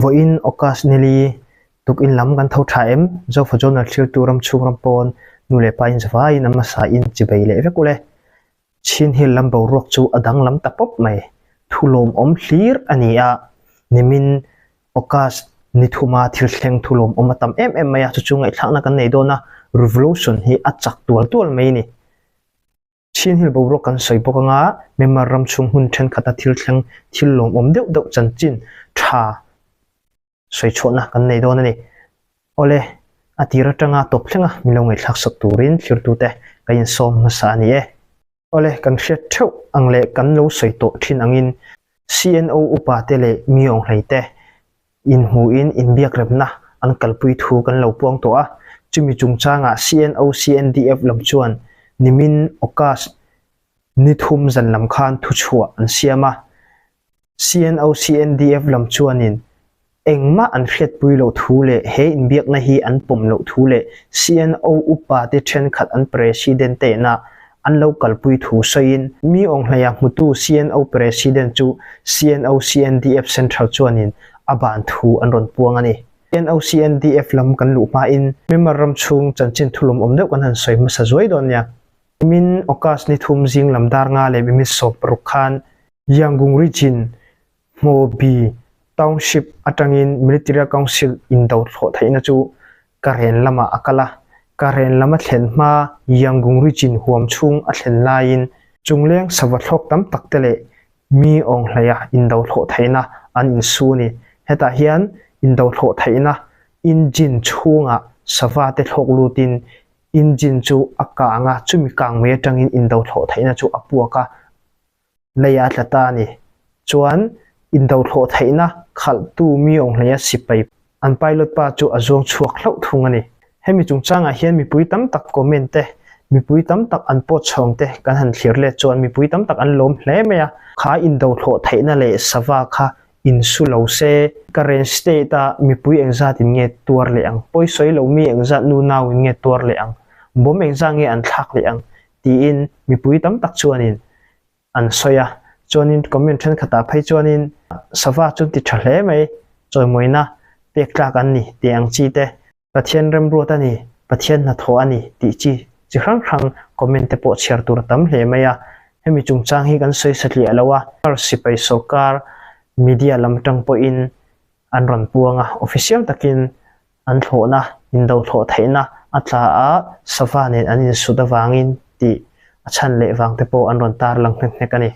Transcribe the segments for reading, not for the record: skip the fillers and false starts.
Vawiin August nili tukin lam kan tho tha em? Zofa Journal thlirtu ram chhung ram pawn nu leh pa in zavaiin a hmasa in chibei leh vek ule. Chin Hill lam boruak chu a danglam ta pawp mai. Thu lawmawm hlir a ni a, nimin August ni thuma thil thleng thu lawmawm a tam em em mai a, chu chu ngaihthlakna kan nei dawn a, Revolution hi a chak tual tual mai a ni. Chin Hill boruak kan sawi bawk anga Myanmar ram chhung hmun thenkhat a thil thleng thil lawmawm deuh deuh chanchin tha sawi chhuahna kan nei dawn a ni. Awle, a tir atanga tawp thlenga min lo ngaihthlak sak turin thlirtute ka insawm hmasa a ni e. Awle, kan hriat theuh ang leh kan lo sawi tawh thin angin CNO upa te leh mi awnghlei te inhmuhin inbiakremna an kalpui thu kan lo puang tawh a, chumi chungchangah CNO CNDF lam chuan nimin August ni thum zan lam khan thuchhuah an siam a. CNO-CNDF lam chuanin engmah an hriatpui loh thu leh he inbiakna hi an pawm loh thu leh CNO upa te thenkhat an President tehna an lo kalpui thu sawiin mi awnghleia hmutu CNO President chu CNO-CNDF Central chuanin a ban thu an rawn puang a ni. CNO-CNDF lam kan luh hmain Myanmar ram chhung chanchin thulawm awm deuh kan han sawi hmasa zuai dawn nia. Nimin August ni thum zing lam dar nga leh minute 60 khan Yangon Region, Hmawbi Township atangin Military Council indo thlawh theihna chu Karen lamah a kal a. Karen lam a thlen hma Yangon Region huam chhung a thlen laiin chungleng sava thlawk tam tak te leh mi awnghlaia indo thlawh theihna an insu a ni. Hetah hian indo thlawh theihna engine chhungah sava te thlawk lutin engine chu a kang a, chumi kang mai atangin indo thlawh theihna chu a puak a. Lei a tla ta a ni. Chuan indo thlawh theihna khalhtu mi awng hleia sipai an pilot pa chu a zuang chhuak hlauh thung a ni. Hemi chungchangah hian mipui tam tak comment te, mipui tam tak an pawt chhawng te kan han thlir let chuan mipui tam tak an lawm hle mai a. Kha indo thlawh theihna leh sava kha insu lo se, Karen state a mipui engzat in nge tuar leh ang, pawisawi lo mi engzat nu nau in nge tuar leh ang, bomb engzat nge an thlak leh ang tiin mipui tam tak chuanin an sawi a, chuanin comment thenkhatah phei chuanin sava chu ti tha hle mai, chawimawina pek tlak an ni tih ang chi te, Pathian remruat a ni, Pathian hnathawh a ni tih chi chi hrang hrang comment te pawh chhiar tur a tam hle mai a, hemi chungchang hi kan sawi satliah lo a, sipai sawrkar media lam atang pawhin an rawn puang a, official takin an thlawhna, indo thlawh theihna a tla a, sava nen an insut avangin tih a chhan leh vang te pawh an rawn tar lang hnek hnek a ni.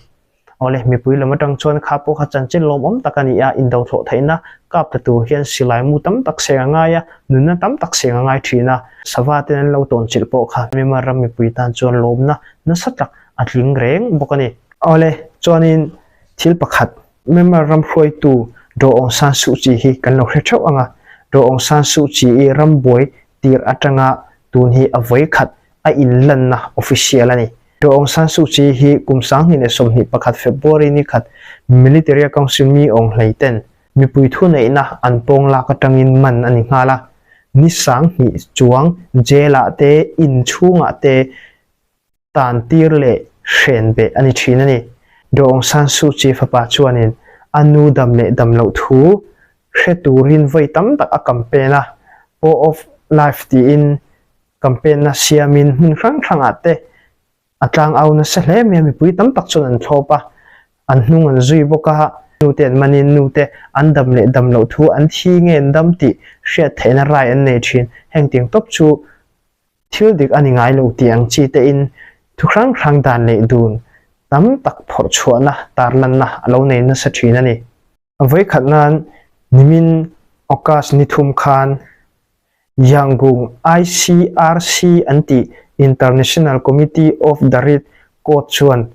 Awle, mipui lam atang chuan kha pawh kha chanchin lawmawm tak a ni a, indo thlawh theihna kap ta tur hian silai mu tam tak seng a ngai a, nunna tam tak seng a ngai thin a, sava ten an lo tawn chilh pawh kha Myanmar ram mipui tan chuan lawmna nasa tak a tling reng bawk a ni. Awle, chuanin thil pakhat Myanmar ram hruaitu Daw Aung San Suu Kyi hi kan lo hre theuh ang a, Daw Aung San Suu Kyi-i rambuai tir atanga tun hi a vawi khat a inlanna official a ni. Daw Aung San Suu Kyi hi kum 2021 February ni khat Military Council mi Aung Hlei ten mipui thuneihna an pawng lak atangin man a ni nghal a, ni 2000 chuang jail-ah te, in chhungah te tan tir leh hren beh a ni thin a ni. Daw Aung San Suu Kyi fapa chuanin a nu dam leh dam loh thu hre turin vawi tam tak a campaign a, Paw of Life tiin campaign na siamin hmun hrang hrangah te a tlangau nasa hle mai a, mipui tam tak chuan an thlawp a, an hnung an zui bawk a, nu te an manin nu te an dam leh dam loh thu an thi nge an dam tih hriat theihna rai an nei thin. Heng tiang tawp chu Thil dik a ni ngai lo tih ang chi tein thu hrang hrang dan leh dun tam tak phawrh chhuahna tarlanna a lo nei nasa thin a ni. Vawikhat nan nimin August ni thum khan Yangon ICRC an tih International Committee of the Red Court chuan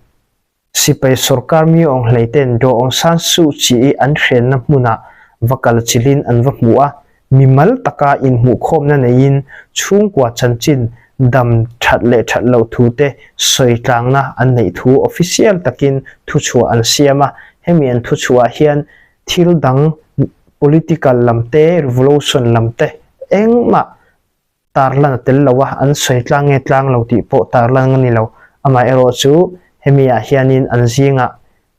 Sipai sorkar mi awng hlei ten Daw Aung San Suu Kyi-i an hrenna hmunah va kal chilhin an va hmu a, mimal taka inhmuhkhawmna neiin chhungkua chanchin dam that leh that loh thu te sawi tlangna an neih thu official takin thuchhuah an siam a, hemi an thuchhuah hian thil dang political lam te, revolution lam te engmah tarlan a tel lo a, an sawi tlang nge tlang lo tih pawh tarlan a ni lo. Amaherawh chu hemi ah hianin an zingah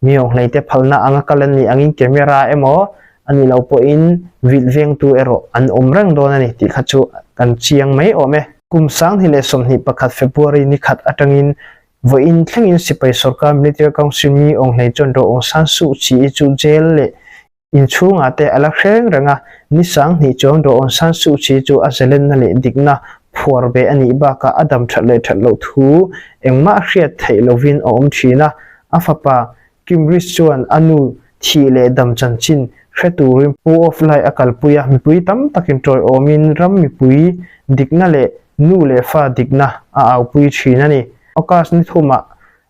mi awnghlei te phalna anga kal an nih angin camera emaw A nih loh pawhin vilh vengtu erawh an awm reng dawn a ni tih kha chu kan chiang mai awm e. Kum 2021 February ni khat atangin vawiin thlengin sipai sorkar Military Council mi Aunghlei chuan Daw Aung San Suu Kyi chu jail leh Inchhungah te a la hreng reng a, ni 2000 chuang Daw Aung San Suu Kyi chu a zalenna leh dikna phuar ve a nih bakah a dam that leh that loh thu engmah hriat theih lovin a awm thin a. A fapa Kim Rich chuan a nu thih leh dam chanchin hre turin Pu Of Lai a kalpui a, mipui tam takin tawiawmin ram mipui dikna leh nu leh fa dikna a aupui thin a ni. August ni thumah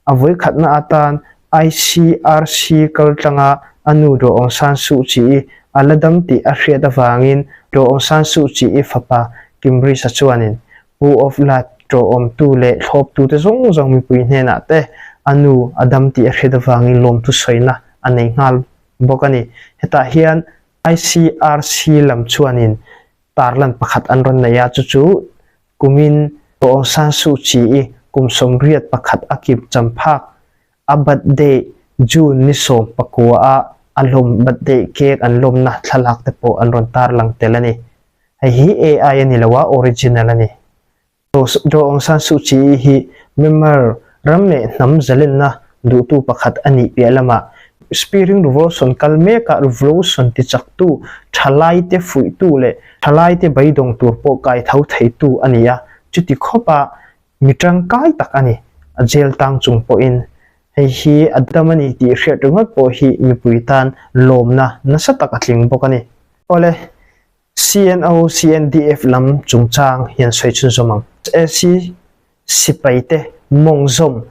A vawikhatna atan ICRC kaltlanga a nu Daw Aung San Suu Kyi a la dam tih a hriat avangin Daw Aung San Suu Kyi fapa Kim Risa chuanin Pu of Lat ṭawhawmtu leh thlawptute zawng zawng mipui hnenah te a nu a dam tih a hriat avangin lawmthu sawina a nei nghal bawk a ni. Hetah hian ICRC lam chuanin tarlan pakhat an rawn nei a, chu chu Kumin Aung San Suu Kyi kum 81 a kip champhak a birthday June ni 19 a a lawm birthday cake an lawmna thlalak te pawh an rawn tarlang tel a ni. Hei hi AI a ni lo a, original a ni. Daw Aung San Suu Kyi hi Myanmar ram leh hnam zalenna duhtu pakhat a nih piah lamah Spiring Revolution kal mekah Revolution tichaktu, thalaite fuihtu leh thalaite beidawng tur pawh kai tho theitu a ni a, chuti khawpa mi tangkai tak a ni. A jail tang chung pawhin hei hi a dam a ni tih hriat ringawt pawh hi mipui tan lawmna nasa tak a tling bawk a ni. Awle, CNO, CNDF lam chungchang hian sawi chhunzawm ang. SAC sipaite mawngzawm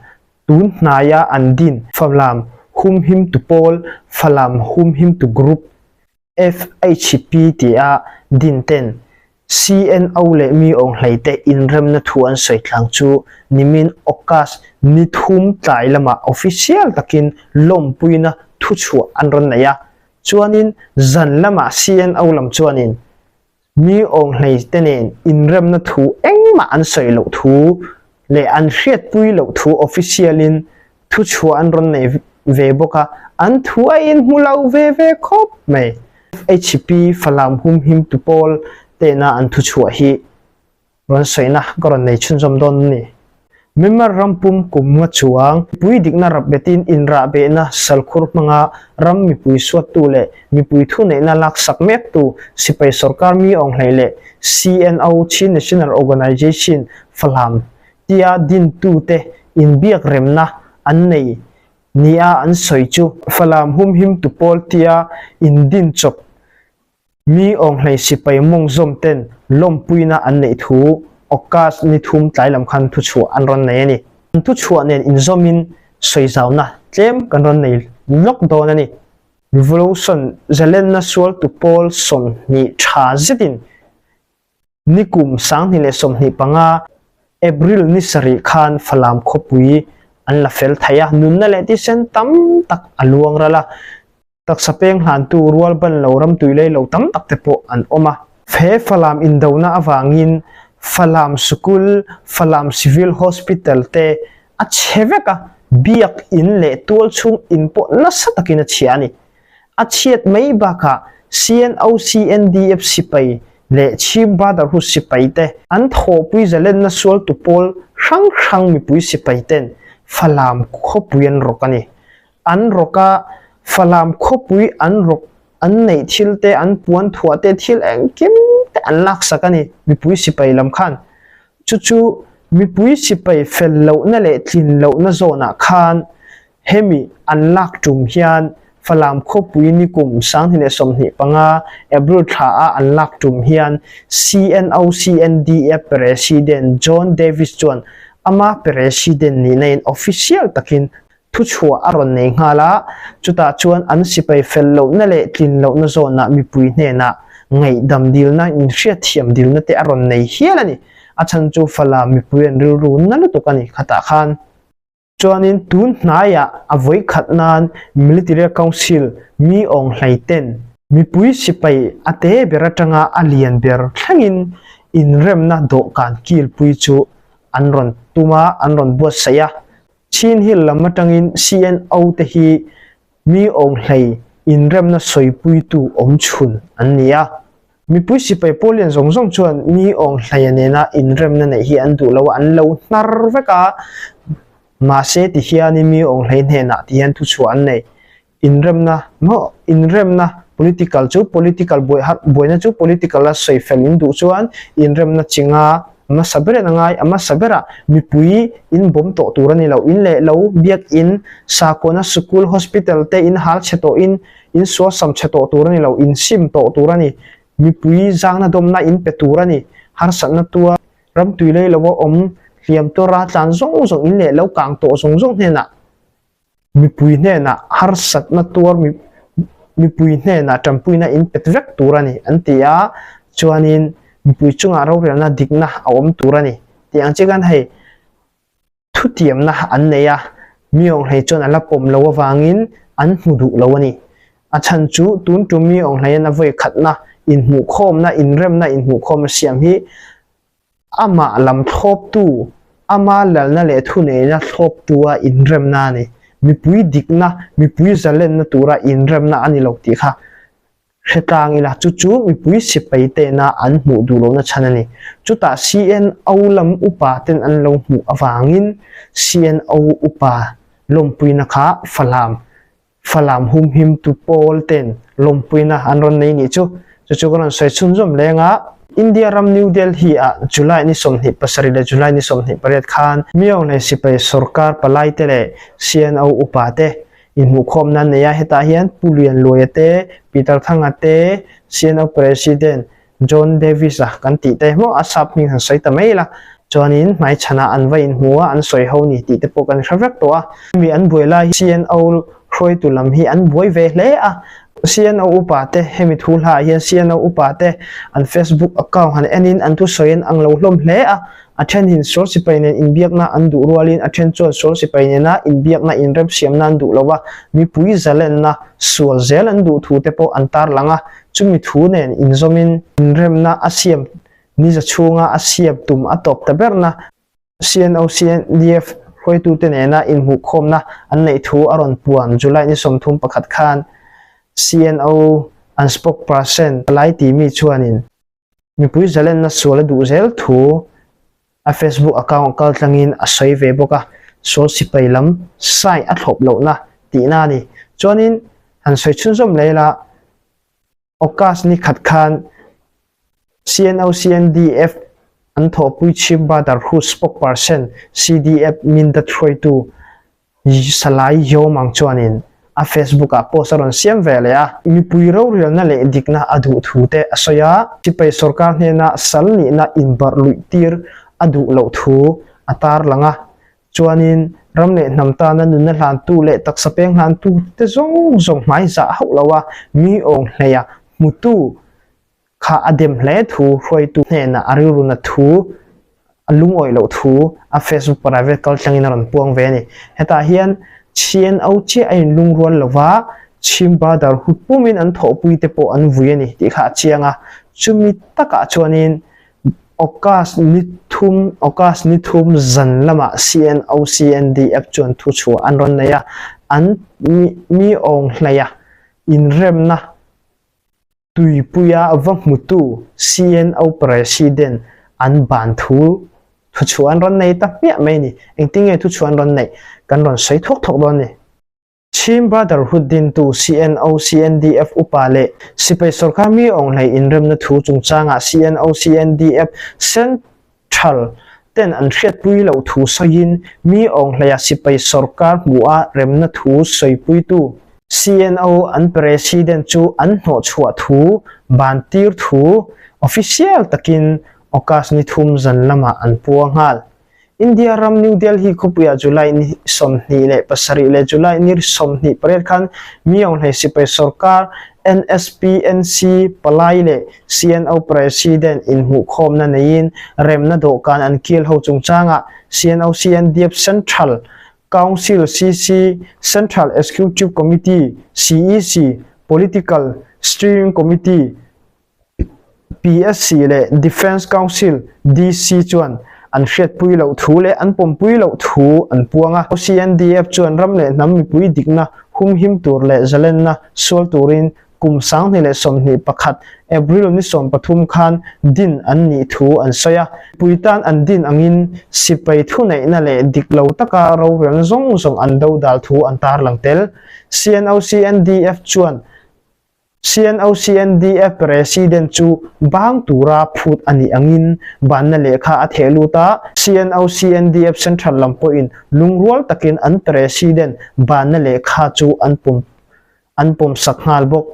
tun hnaia an din Falam Humhimtu Pawl, Falam Humhimtu Group, FHP tia din ten CNO leh mi awnghlei te inremna thu an sawi tlang chu nimin August ni thum tlai lamah official takin lawmpuina thuchhuah an rawn nei a. Chuanin zan lamah CNO lam chuanin mi awnghlei te nen inremna thu engmah an sawi loh thu leh an hriatpui loh thu official in thuchhuah an rawn nei ve bawk a, an thu a inhmu lo ve ve khawp mai. FHP Falam humhim tu pawl tena an thuchhuah hi Rawn sawina ka rawn nei chhunzawm dawn a ni. Myanmar ram pum kum nga chuang mipui dikna rapbetin inrahbehna salkhur hmanga ram mipui suattu leh mipui thuneihna laksak mektu sipai sorkar mi awnghlei leh CNO, Chin National Organization, Falam tia dintute inbiakremna an nei nia an sawi chu Falam humhimtu pawl tia indinchawp Mi awnghlei sipai mawngzawm ten lawmpuina an neih thu August ni thum tlai lam khan thuchhuah an rawn nei a ni. An thuchhuah nen inzawmin sawizauna tlem kan rawn nei lawk dawn a ni. Revolution zalenna sualtu pawl 20 tha zetin Nikum 2025 April ni sarih khan Falam khawpui an la fel thei a, nunna leh thisen tam tak a luang ral a, taksa peng hlantu rual ban lo ram tui lei lo tam tak te pawh an awm a. He Falam indona avangin Falam Sukul, Falam Civil Hospital te a chhe vek a, biak in leh tualchhung in pawh nasa takin a chhia a ni. A chhiat mai bakah CNO, CNDF sipai leh Chhim Brotherhood sipai te an thawhpui zalenna sualtu pawl hrang hrang mipui sipai ten Falam khawpui an rawk a ni. An rawk a, Falam khawpui an rawk an neih thil te, an puan thuah te, thil engkim te an laksak a ni mipui sipai lam khan. Chu chu mipui sipai fel lohna leh tlin lohna zawnah khan Hemi an lak tum hian Falam khawpui nikum 2025 April thla a an lak tum hian CNO CNDF President John Davis chuan ama President nihna in official takin thuchhuah a rawn nei nghal a, chutah chuan an sipai fel lohna leh tlin lohna zawnah mipui hnenah ngaihdam dilna inhriatthiam dilna te a rawn nei hial a ni. A chhan chu Falam mipui an rilru na lutuk a ni khatah khan. Chuanin tun hnaiah a vawi khat nan Military Council mi awng hlei ten mipui sipai a te ber atanga a lian ber thlengin inremna dawhkan kilpui chu an rawn tum a, an rawn buatsaih a. Chin Hill lam atangin CNO te hi mi awng hlei inremna sawipuitu awmchhun an ni a. Mipui sipai pawl lian zawng zawng chuan mi awng hlaia nena inremna neih hi an duh lo a, an lo hnar vek a. Mahse tihianin mi awng hlei hnenah tihian thuchhuah an nei. Inremna maw? Inremna political chu political buai har buaina chu political a sawi fel in duh chuan inremna chinga a hmasa berin a ngai, a hmasa berah mipui in bawm tawh tur a ni lo. In leh lo, biakin, sakawna, sikul, hospital te in hal chhe tawh in, in sualsam chhe tawh tur a ni lo, in sim tawh tur a ni. Mipui zangna dawmna in pe tur a ni. Harsatna tua ram tui lei lova awm hliam tawra tlan zawng zawng in leh lo kang tawh zawng zawng hnenah Mipui hnenah harsatna tuar mipui hnenah tanpuina in pet vek tur a ni an ti a, chuanin mipui chungah rorelna dikna a awm tur a ni tih ang chian hei thutiamna an nei a, mi awnghlei chuan a la pawm lo avangin an hmu duh lo a ni. A chhan chu tun tum mi awnghlei a vawi khatna inhmuhkhawmna inremna inhmuhkhawmna siam hi Amah lam thlawptu, ama lalna leh thuneihna thlawptua inremna a ni. Mipui dikna, mipui zalenna tura inremna a ni lo tih kha hre tlang ila, chu chu mipui sipai tehna an hmuh duh lohna chhan a ni. Chutah CNO lam upa ten an lo hmuh avangin CNO upa lawmpuina kha Falam Falam humhimtu pawl ten lawmpuina an rawn nei nih chu. Chu chu ka rawn sawi chhunzawm leng a. India ram New Delhi ah July ni 27 leh July ni 28 khan Myaung leh sipai sorkar palai te leh CNO upa te inhmuhkhawmna an nei a. Hetah hian Pu Lian Luaia te, Peter Thanga te, CNO President John Davis-a kan tih te maw a sap hming han sawi ta mai ila chuanin hmaichhanah an va inhmu a, an sawi ho ni tih te pawh kan hre vek tawh a. Mi an buai lai hi CNO hruaitu lam hi an buai ve hle a, CNO upa te hemi thu hlaah hian CNO upa te an Facebook account han enin an thusawi an ang lo hlawm hle a, a thenin sual sipai nen inbiakna an duh rualin a then chuan sual sipai nena inbiakna inremsiamna an duh lo a, mipui zalenna sual zel an duh thu te pawh an tarlang a. Chumi thu nen inzawmin inremna a siam niza chhunga a siam tum a tawp ta berna CNOCNDF hruaitute nena inhmuhkhawmna an neih thu a rawn puan July ni 31 khan CNO an spokesperson Palai Timi chuanin mipui zalenna sual a duh zel thu a Facebook account kaltlangin a sawi ve bawk a, sual sipai lam sai a thlawp lohna tihna a ni. Chuanin han sawi chhunzawm leh ila, August ni khat khan CNOCNDF an thawhpui Chief Brotherhood spokesperson CDF Mindat hruaitu Salai Yawm ang chuanin a Facebook ah post a rawn siam ve leh a, mipui rorelna leh dikna a duh thu te a sawi a, sipai sorkar hnena sal nihna inbarh luih tir a duh loh thu a tarlang a, chuanin ram leh hnam tana nunna hlantu leh taksa peng hlantu te zawng zawng hmaizah hauh lo a, mi awng hleia hmutu Kha a dem hle thu hruaitu hnenah a rilruna thu a lungawi loh thu a Facebook private kal tlangin a rawn puang ve a ni. Hetah hian CNO chiah a inlungrual lova Chhim Brotherhood pumin an thawhpui te pawh an vui a ni tih kha a chiang a. Chumi takah chuanin August ni thum August ni thum zan lamah CNO CNDF chuan thuchhuah an rawn nei a, an mi awng hleia inremna Tuipuia va hmutu CNO President an ban thu thuchhuah an rawn nei ta hmiah mai a ni. Engtin nge thuchhuah an rawn neih kan rawn sawi thawk thawk dawn a ni. Chin Brotherhood dintu CNO CNDF upa leh sipai sorkar mi awnghlei inremna thu chungchangah CNO CNDF Central ten an hriatpui loh thu sawiin mi awnghleia sipai sorkar hmuha remna thu sawipuitu CNO an President chu an hnawhchhuah thu ban tir thu official takin August ni thum zan lamah an puang nghal. India ram New Delhi khawpuiah July ni 27 leh July ni 28 khan Myaunghlei sipai sorkar NSPNC palai leh CNO President inhmuhkhawmna neiin remna dawhkan an kil ho chungchangah CNO CNDF Central Council, CC, Central Executive Committee, CEC, Political Steering Committee, PSC leh Defence Council, DC, chuan an hriatpui loh thu leh an pawmpui loh thu an puang a. CNDF chuan ram leh hnam mipui dikna humhim tur leh zalenna sual turin kum 2021 April ni 13 khan din an nih thu an sawi a. Mipui tan an din angin sipai thuneihna leh dik lo taka rorelna zawng zawng an dodal thu an tarlang tel. CNOCNDF chuan CNOCNDF President chu bang tura phut a nih angin banna lehkha a theh lut a, CNOCNDF Central lam pawhin lungrual takin an President banna lehkha chu an pawm an pawmsak nghal bawk.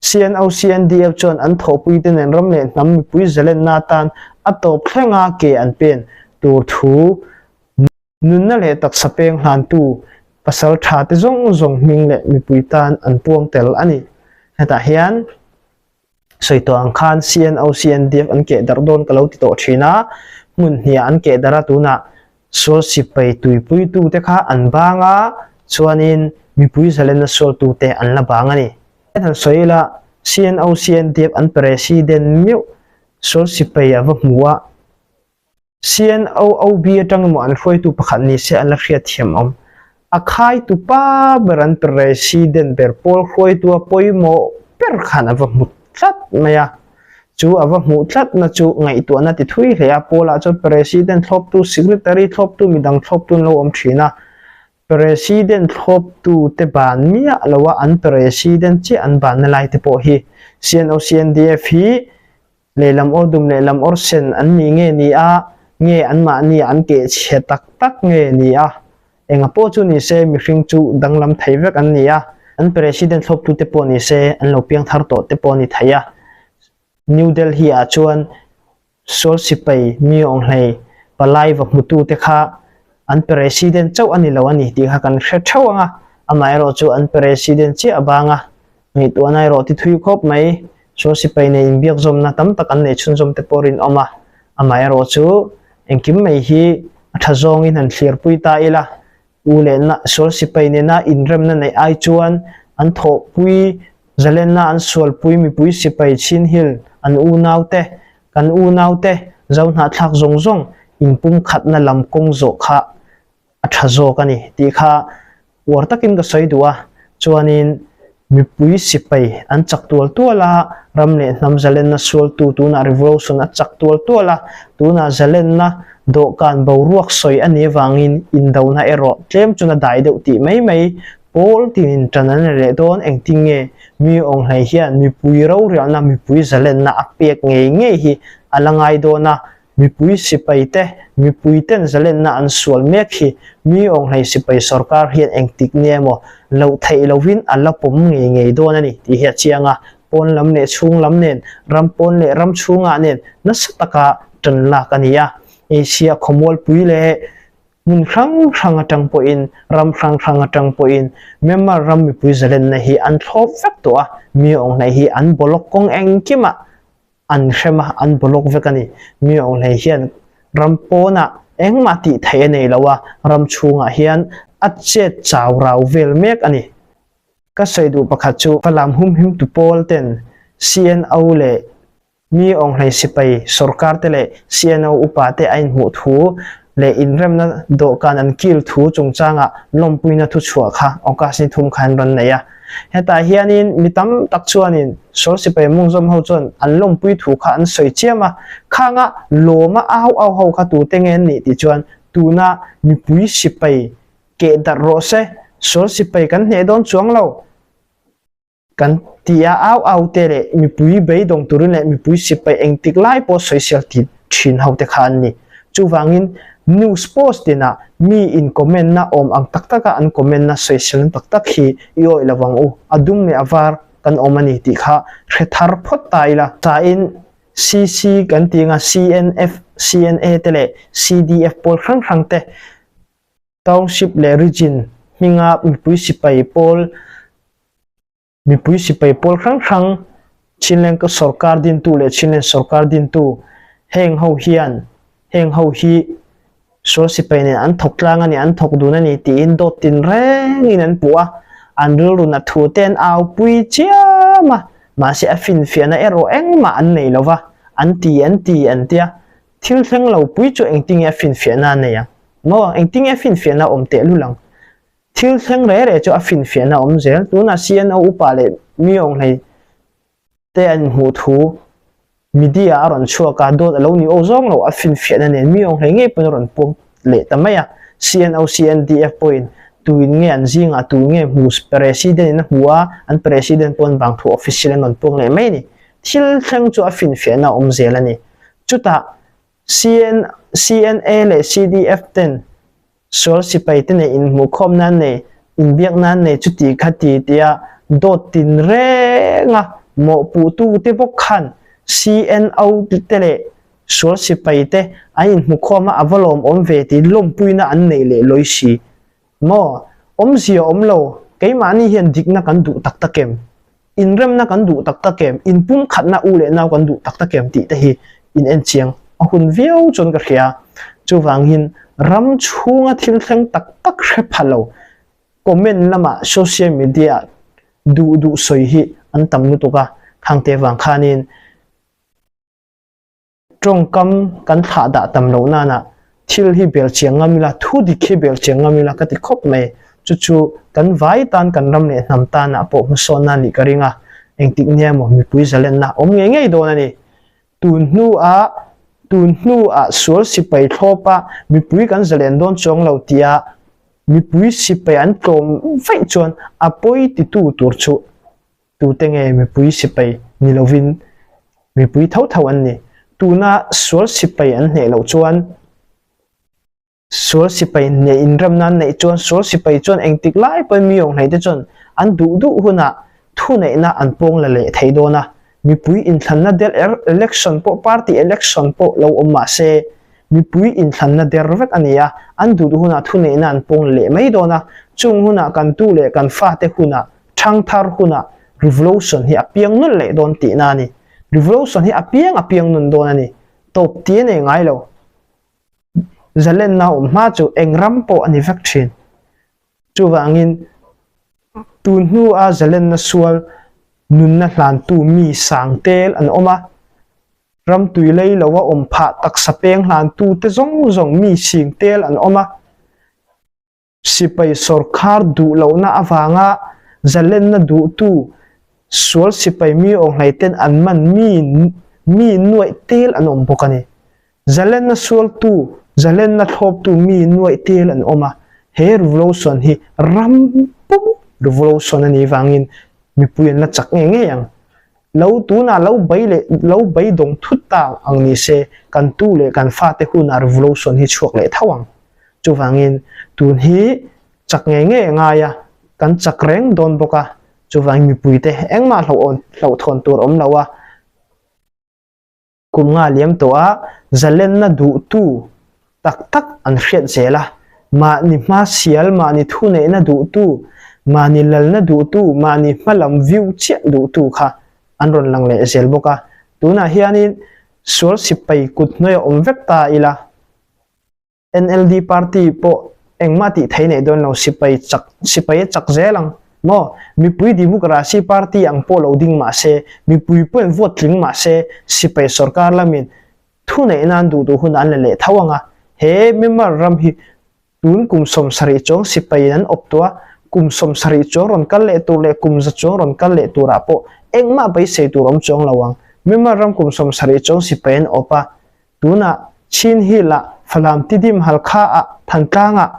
CNOCNDF chuan an thawhpuite nen ram leh hnam mipui zalenna atan a tawp thlenga ke an pen tur thu Nunna leh taksa peng hlantu pasal tha te zawng zawng hming leh mipui tan an puang tel a ni. Hetah hian sawi tawh ang khan CNO, CNDF an keh darh dawn ka lo ti tawh thin a, hmun hniah an keh darh a tunah sual sipai tuipuitu te kha an bang a, chuanin mipui zalenna sualtute an la bang a ni. Han sawi ila CNO, CNDF an president meuh sual sipai a va hmu a, CNOOB atang emaw an hruaitu pakhat ni se an la hriat thiam awm. A khaitu pa ber an president ber pawl hruaitua pawimawh ber khan a va hmu tlat mai a. Chu a va hmuh tlatna chu ngaihtuahna ti thui hle a, pawlah chuan president thlawptu, secretary thlawptu, midang thlawptu an lo awm thin a. President thlawptu te ban miah loa an president chiah an banna lai te pawh hi CNOCNDF hi Lehlam awr dum lehlam awr sen an nih nge ni a, nge anmahni an keh chhe tak tak nge ni a? Enga pawh chu ni se mihring chu danglam thei vek an ni a, an President thlawptute pawh ni se an lo piang thar tawh te pawh a ni thei a. New Delhi ah chuan sual sipai mi awnghlei palai va hmutute kha an President chauh a ni lo a ni tih kha kan hre theuh ang a, amaherawhchu an President chiah a bang a, Ngaihtuahna erawh ti thui khawp mai. Sual sipai nei inbiak zawmna tam tak an nei chhunzawm te pawh rinawm a, amaherawh chu engkim mai hi a tha zawngin han thlirpui ta ila, u leh na sual sipai nena inremna neih ai chuan an thawhpui zalenna an sualpui mipui sipai chhinhil an unaute, kan unaute zohnahthlak zawng zawng inpumkhatna lam kawng zawh kha a tha zawk a ni tih kha uar takin ka sawi duh a, chuanin mipui sipai an chak tual tual a, ram leh hnam zalenna sualtu tunah revolution a chak tual tual a, tunah zalenna dawhkan boruak sawi a nih avangin indona erawh tlem chuan a dai deuh tih mai mai pawl tinin tan an la leh dawn, engtin nge mi awnghlei hian mipui rorialna mipui zalenna a pek ngei ngei hi a la ngai dawn a, Mipui sipai te, mipui ten zalenna an sual mek hi mi awnghlei sipai sorkar hian engtik nge emaw loh theih lovin a la pawm ngei ngei dawn a ni tih hi a chiang a. Pawn lam leh chhung lam nen, ram pawn leh ram chhungah nen nasa taka tan lak a ni a. Asia khawmualpui leh hmun hrang hrang atang pawhin, ram hrang hrang atang pawhin Myanmar ram mipui zalenna hi an thlawp vek tawh a, mi awnghlei hi an bawlawk kawng engkimah an hrem a, an block vek a ni. Mi awnghlei hian ram pawnah engmah tih theih a nei lo a, ram chhungah hian a chet chau rau vel mek a ni. Ka sawi duh pakhat chu Falam humhim tu pawl ten CNO leh mi awnghlei sipai sorkar te leh CNO upa te a inhmuh thu leh inremna dawhkan an kil thu chungchangah lawmpuina thuchhuah kha August ni thum khan rawn nei a. Hetah hianin mi tam tak chuanin sual sipai mungzawm ho chuan an lawmpui thu kha an sawi chiam a, khanga lawma au au ho kha tute nge an nih tih chuan tuna mipui sipai keh darh rawh se, sual sipai kan hneh dawn chuang lo. Kan ti a, au au te leh mipui beidawng turin leh mipui sipai engtik lai pawh sawisel ti thin ho te kha an ni. Chuvangin news post tinah mi in comment na awm ang tak taka an comment na sawiselna tak tak hi i awih lo ang u, a dum leh a var kan awm a ni tih kha hre thar phawt ta ila. Tain CC kan tih anga CNF, CNA te leh CDF pawl hrang hrang te Township leh Region hminga mipui sipai pawl mipui sipai pawl hrang hrang Chinland sorkar dintu leh Chinland sorkar dintu heng ho hian heng ho hi sual sipai nen an thawk tlang a ni an thawk dun a ni tiin dawt tin rengin an puh a, an rilru na thu te an au pui chiam a, mahse a finfiahna erawh engmah an nei lo va, an ti an ti an tia. Thil thleng lo pui chu engtinge a finfiahna a nei ang? Maw, engtinge a finfiahna a awm tehlul ang? Thil thleng re re chu a finfiahna a awm zel. Tunah CNO upa leh mi awnghlei te an inhmuh thu media a rawn chhuak a, dawt a lo ni aw zawng lo, a finfiahna nen mi awnghlei ngei pawn a rawn puang leh ta mai a. CNO, CNDF pawhin tuin nge an zingah tu nge hmu President in a hmu a, an President pawn vang thu official an rawn puang leh mai a ni. Thil thleng chu a finfiahna a awm zel a ni. Chutah CN, CNA leh CDF ten Sual sipai te nei inhmuhkhawm nan nei, inbiak nan nei chuti kha ti tia dawt tin renga mawhpuhtu te bawk khan CNO te leh sual sipai te an inhmukhawm a a va lawmawm ve tih lawmpuina an neih leh lawi si maw? Awmzia awm lo, keimahni hian dikna kan duh tak tak em? Inremna kan duh tak tak em? Inpumkhatna u leh nau kan duh tak tak em tih te hi in en chiang a hun viau chuan ka hria. Chuvangin ram chhunga thil thleng tak tak hre pha lo comment lamah social media ah duh duh sawi hi an tam lutuk a, khangte vang khanin Tawngkam kan thlah dah tam loh nana thil hi bel chiang ngam ila, thu dik hi bel chiang ngam ila ka ti khawp mai. Chu chu kan vai tan, kan ram leh hnam tanah pawh hmasawnna a nih ka ring a, engtik nia emaw mipui zalenna awm ngei ngei dawn a ni. Tun hnuah tun hnuah sual sipai thlawpa mipui kan zalen dawn chuang lo tia mipui sipai an tlawm vaih chuan a pawi titu tur chu Tute nge mipui sipai ni lovin mipui tho tho an ni. Tuna sual sipai an hneh loh chuan sual sipai hneh inremna an neih chuan sual sipai chuan engtik lai pawhin mi awnghlei te chuan an duh duh hunah thuneihna an pawng la leh thei dawn a. Mipui inthlanna der er election pawh party election pawh lo awm mah se mipui inthlanna der vek a ni a, an duh duh hunah thuneihna an pawng la leh mai dawn a. Chung hunah kan tu leh kan fate hunah Thangthar hunah revolution hi a piang nun leh dawn tihna a ni. Revolution hi a piang a piang nun dawn a ni. Tawp ti a nei ngai lo. Zalenna awm hma chu eng ram pawh a ni vek thin. Chuvangin tun hnua zalenna sual nunna hlantu mi sang tel an awm a. Ram tui lei loa awm phah taksa peng hlantu te zawng zawng mi sing tel an awm a. Sipai sawrkhar duh lohna avanga zalenna duhtu sual sipai mi awnghlaiten an man mi mi nuaih tel an awm bawk a ni. Zalenna sualtu, zalenna thlawptu mi nuaih tel an awm a, he revolution hi ram pum revolution a nih vangin mipui an la chak ngei ngei ang. Lo tunah lo bei leh lo beidawng thut ta ang ni se kan tu leh kan fate hunah revolution hi chhuak leh tho ang. Chuvangin tun hi chak ngei ngei a ngai a, kan chak reng dawn bawk a, chuvangin mipuite engmah hlauhthawn tur awm lo a, kum nga liam tawh a zalenna duhtu tak tak an hriat zel a, mahni hma sial, mahni thuneihna duhtu, mahni lalna duhtu, mahni hmalam view chiah duhtu kha an rawn lang leh zel bawk a, tunah hianin sual sipai kut hnuai a awm vek ta ila. NLD party pawh engmah tih thei nei dawn lo, sipai chak sipai a chak zel ang maw? Mipui Democracy party ang pawh lo ding mah se, mipui pawhin vote tling mah se, sipai sorkar lamin thu neih nan duh duh hun an la leh tho ang a, he Myanmar ram hi tun kum 70 chuang sipaiin an awp tawh a, kum 70 chuang rawn kal leh tur leh kum za chuang rawn kal leh turah pawh engmah beisei tur awm chuang lo ang. Myanmar ram kum 70 chuang sipai an awp a, Tunah Chin Hill ah, Falam Tidim Halkha ah, Thantlang ah,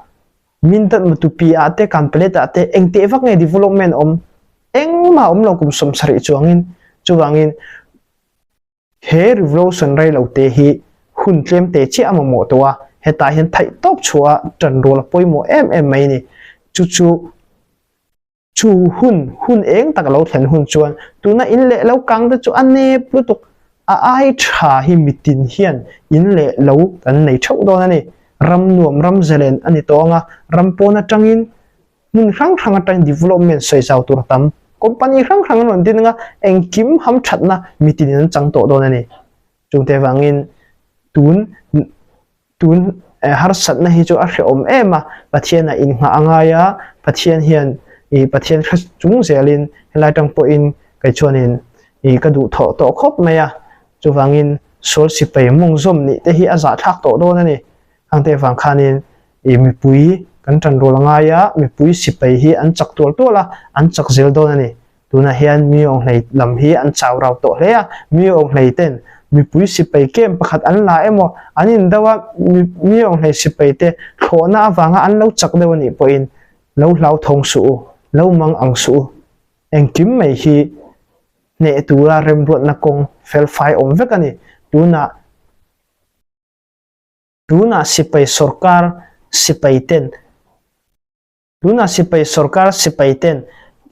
Mindat Matupi ah te Kanpalet ah te eng teh vak nge development awm? Engmah awm lo kum 70 chuangin. Chuvangin he revolution rei lo te hi hun tlem te chiah a mamawh tawh a, hetah hian theih tawp chhuah a tan rual a pawimawh em em mai a ni. Chu chu. Chu hun, hun eng tak lo thlen hun chuan tuna in leh lo kang te chu a nep lutuk. A ai tha hi mitin hian in leh lo kan nei theuh dawn a ni. Ram nuam, ram zalen a ni tawh ang a, ram pawn atangin hmun hrang hrang atangin development sawi zau tur a tam. Company hrang hrang an rawn din ang a, engkim ham thatna mitin in an chang tawh dawn a ni. Chungte vangin tun Tun harsatna hi chu a hrehawm em a, Pathianah innghah a ngai a, Pathian hian ih Pathian hre chung zelin helai tang pawhin kei chuanin ih ka duhthawh tawh khawp mai a, chuvangin sual sipai mawng zawm nih te hi a zahthlak tawh dawn a ni. Khangte vang khanin ih mipui kan. Kan ṭanrual a ngai a, mipui sipai hi an chak tual tual a, an chak zel dawn a ni. Tunah hian mi awnghlei lam hi an chau rau tawh hle a, mi awnghlei ten mipui sipai camp pakhat an la emaw, an indo a, mi awnghlei sipai te thlawhna avanga an lo chak deuh a nih pawhin lo hlauthawng suh u, lo mang ang suh u. Engkim mai hi hneh tura remruatna kawng felfai awm vek a ni. Tunah. Tunah sipai sorkar sipai ten Tunah sipai sorkar sipai ten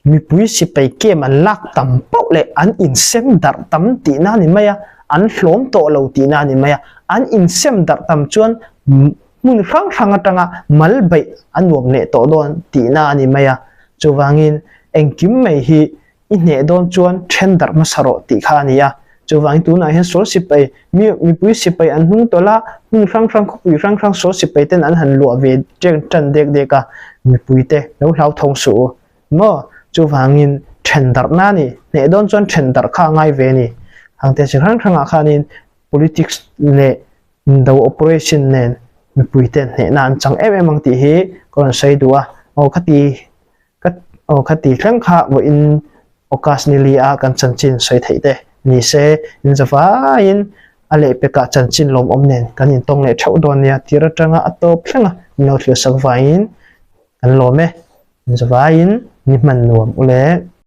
mipui sipai kem an lak tam pauh leh an insem darh tam tihna a ni mai a, an hlawm tawh lo tihna a ni mai a. An insem darh tam chuan hmun hrang hrang atanga mal beih a nuam leh tawh dawn tihna a ni mai a. Chuvangin engkim mai hi I hneh dawn chuan then darh hmasa rawh tih kha a ni a. Chuvangin tunah hian sual sipai, mi mipui sipai an hnung tawlh a, hmun hrang hrang khawpui hrang hrang sual sipai ten an han luah ve ṭeng ṭan dek dek a, mipuite lo hlauthawng suh u. Maw? Chuvangin then darh na a ni. Hneh dawn chuan then darh kha a ngai ve a ni. Hangte chi hrang hrangah khanin politics leh indo operation nen mipuite hnehna an chang em em ang tih hi ka rawn sawi duh a. Aw khati Ka aw kha ti thleng kha vawiin August ni li a kan chanchin sawi theih te ni se, in zavaiin a lehpekah chanchin lawmawm nen kan intawng leh theuh dawn nia tir atanga a tawp thleng a min lo thlir sak vangin kan lawm e. In zavaiin ni hman nuam u le.